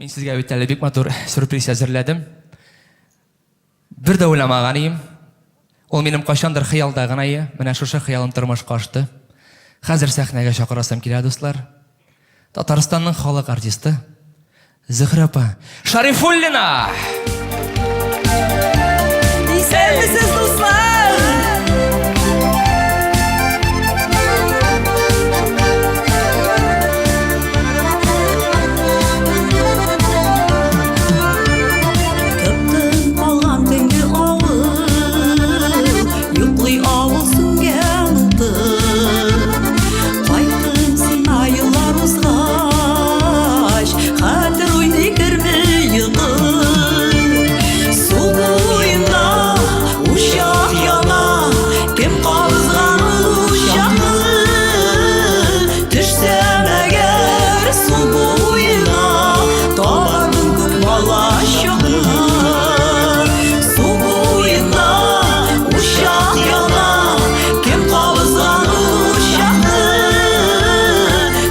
Мин сезгә бит әле бик матур сюрприз әзерләдем. Бер дә уйламаган идем. Ул минем кайчандыр хыялда гына ие. Менә шушы хыялым тормышка ашты. Хәзер сәхнәгә чакырасым килә, дуслар. Татарстанның халык артисты Зөһрә апа Шарифуллина! Исәнмесез, дуслар! Тып-тын калган төнге авыл, Йоклый авыл сүнгән уты. Кайттым сиңа еллар узгач, Хәтер уйный керми йокы. Су буенда учак яна, Кем кабызган ул учакны? Төшсәм әгәр су буена, Табармын күп бала чакны. Су буенда учак яна, Кем кабызган ул учакны?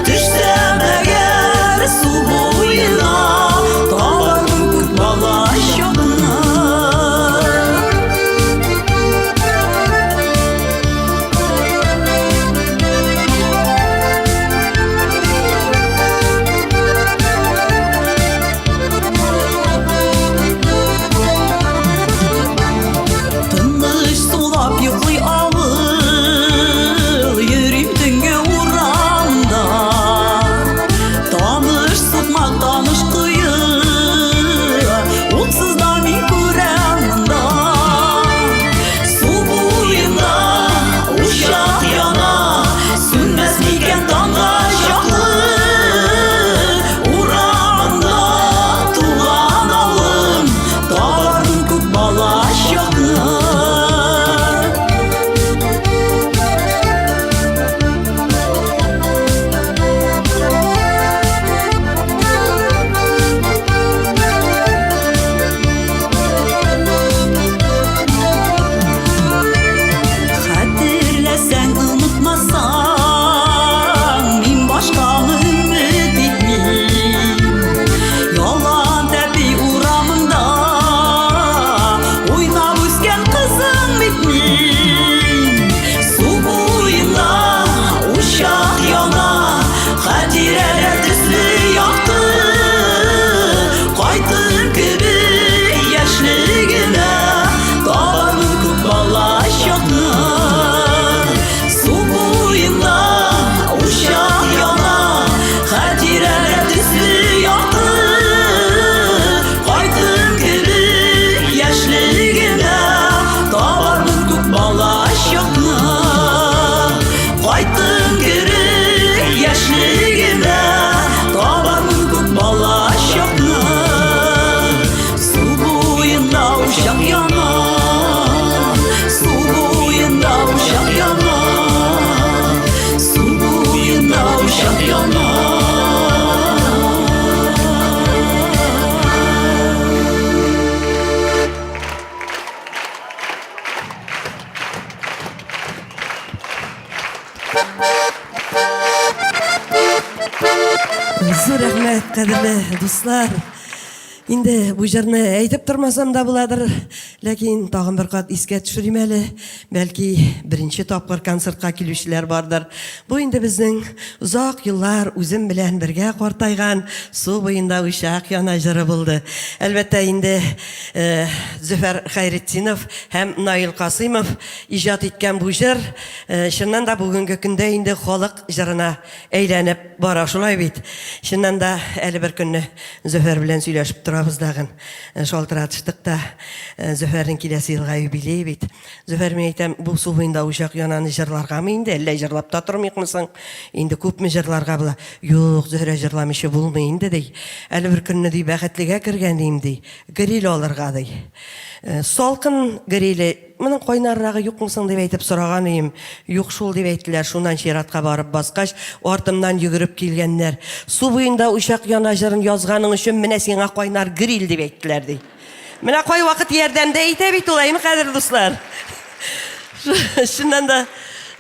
Төшсәм әгәр су буена, Табармын күп бала чакны. Тыныч сулап йоклый авыл, Йөрим төнге урамда. Таныш сукмак, таныш кое, Утсыз да мин күрәм монда. Су буенда учак яна, Сүнмәс микән таңга чаклы? Урамда туган авылым, Табармын күп бала чакны. Хәтерләсәң, онытмасаң, мин башканы өмет итмим. Ялан тәпи урамында уйнап үскән кызың бит мин. Су буенда учак яна, хатирәләр төсле якты. Кайтыр кебек яшьлегемә, табармын күп бала чакны. Су буенда учак яна, хатирәләр төсле якты. Кайтыр кебек яшьлегемә, табармын күп бала чакны. Кайттым кире яшьлегемә, табармын күп бала чакны. Су буенда учак яна, су буенда учак яна, су буенда учак яна. Зур рәхмәт, кадерле дуслар. Инде бу җырны әйтеп тормасам да буладыр, ләкин тагын бер кат искә төшерим әле. Бәлки беренче тапкыр концертка килүчеләр бардыр. Бу инде безнең озак еллар үзем белән бергә картайган Су буенда учак яна җыры булды. Әлбәттә инде э, Зөфәр Хәйретдинов һәм Наил Касыймов иҗат иткән бу җыр Чыннан да бүгенге көндә инде халык җырына әйләнеп бара, шулай бит? Чыннан да әле бер көнне Зөфәр белән сөйләшеп торабыз дагын. Шалтыратыштык та, Зөфәрнең киләсе елга юбилее бит. Зөфәр, мин әйтәм, бу су буенда учак янаны җырларгамы инде, әллә җырлап та тормыйкмы соң? Инде күпме җырларга була? Юк, Зөһрә, җырламыйча булмый инде, ди. Әле бер көнне, ди, Бәхетлегә кергән идем, ди, гриль алырга, ди. Салкын гриле. Моның кайнаррагы юкмы соң дип әйтеп сораган ием, юк шул дип әйттеләр. Шуннан чиратка барып баскач, артымнан йөгереп килгәннәр. Су буенда учак яна җырын язганың өчен менә сиңа кайнар гриль дип әйттеләр, ди. Менә кайвакыт ярдәм дә итә бит ул, әйме, кадерле дуслар? Чыннан да,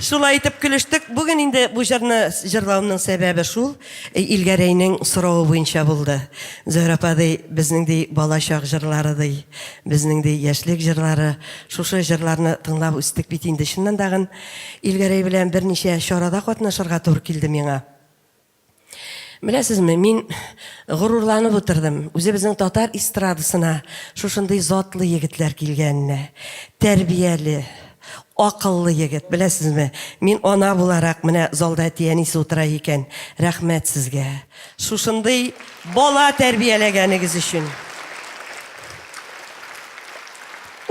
Шулай итеп көлештек. Бүген инде бу җырны җырлавымның сәбәбе шул, Илгәрәйнең соравы буенча булды. Зөһрә апа, ди, безнең ди балачак җырлары, ди, безнең ди яшьлек җырлары. Шушы җырларны тыңлап үстек бит инде. Чыннан дагын Илгәрәй белән берничә чарада катнашырга туры килде миңа. Беләсезме, мин горурланып утырдым, үзебезнең татар эстрадасына шушындый затлы егетләр килгәненә. Тәрбияле, акыллы егет, беләсезме, мин ана буларак, менә залда әти-әнисе утыра икән, рәхмәт сезгә, шушындый бала тәрбияләгәнегез өчен.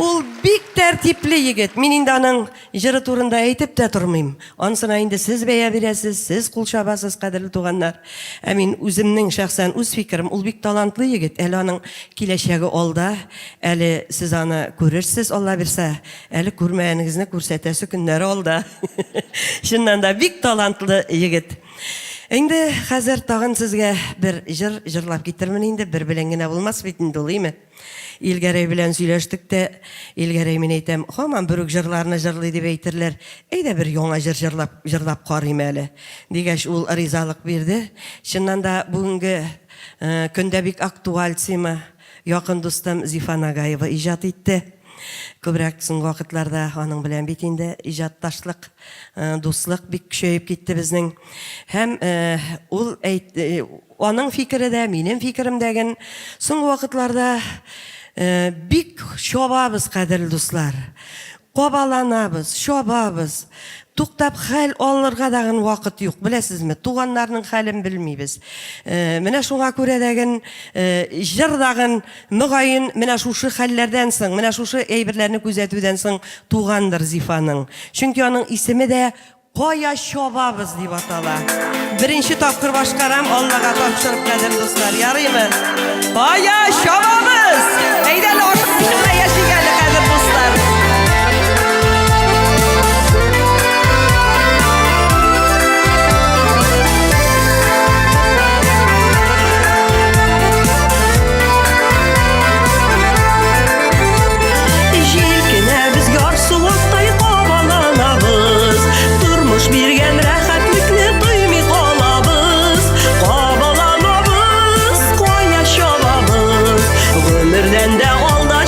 Ул бик тәртипле егет, мин инде аның Җыры турында әйтеп тә тормыйм. Анысына инде сез бәя бирәсез, сез кул чабасыз, кадерле туганнар. Ә мин үземнең шәхсән үз фикерем, ул бик талантлы егет, әле аның киләчәге алда, әле сез аны күрерсез, Алла бирса, әле күрмәгәнегезне күрсәтәсе көннәре алда. Чыннан да, бик талантлы егет. Инде хәзер тагын сезгә бер җыр җырлап китермен инде, бер белән генә булмас бит инде ул, име? Илгәрәй белән сөйләштек тә, Илгәрәй, мин әйтәм, һаман бер үк җырларны җырлый дип әйтерләр, әйдә бер яңа җыр җырлап, җырлап карыйм әле, дигәч, ул ризалык бирде. Чыннан да, бүгенге көндә бик актуаль тема, якын дустым Зифа Нагаева иҗат итте. Күбрәк соңгы вакытларда аның белән бит инде иҗатташлык, дуслык бик көчәеп китте безнең. Һәм ул әйт, Аның фикере дә, минем фикерем дә ген соңгы вакытларда бик чабабыз, кадерле дуслар. Кабаланабыз, чабабыз. Туктап хәл алырга дагын вакыт юк, беләсезме? Туганнарның хәлен белмибез. Менә шуңа күрә дәген җыр дагын, мөгаен, менә шушы хәлләрдән соң, менә шушы әйберләрне күзәтүдән соң тугандыр Зифаның. Чөнки аның исеме дә Кая чабабыз дип атала. Беренче тапкыр башкарам, Аллага тапшырып, кадерле дуслар, ярыймы? Кая чабабыз? Әйдә әле ашыкмыйча гына яшик әле, кадерле дуслар. Җилкенәбез ярсу аттай кабаланабыз, Тормыш биргән рәхәтлекне тоймый калабыз. Кабаланабыз, кая чабабыз, Гомердән дә алда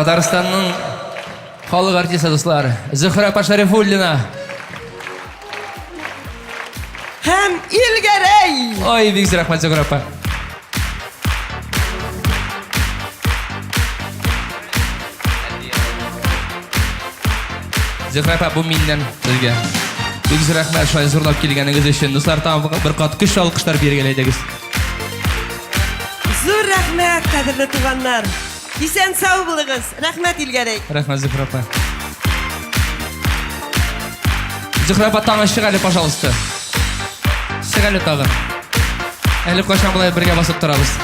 Татарстанның халык артисты, дуслар, Зөһрә апа Шәрифуллина. Һәм Илгәрәй! Ой, бик зур рәхмәт, Зөһрә апа. Зөһрә апа, бу миннән сезгә. Бик зур рәхмәт, шулай зурлап килгәнегез өчен. Дуслар, тагын бер кат көчле алкышлар бирергә әйдәгез. Зур рәхмәт, кадерле туганнар. Исән сау булыгыз. Рәхмәт, Илгәрәй. Рәхмәт, Зөһрә апа. Зөһрә апа, тагын чык әле, пожалуйста. Чык әле тагын. Әле кайчан болай бергә басып торабыз.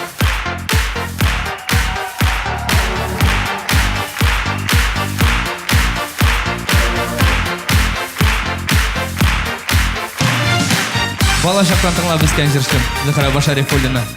Бала чактан тыңлап үскән җырчым Зөһрә апа Шәрифуллина.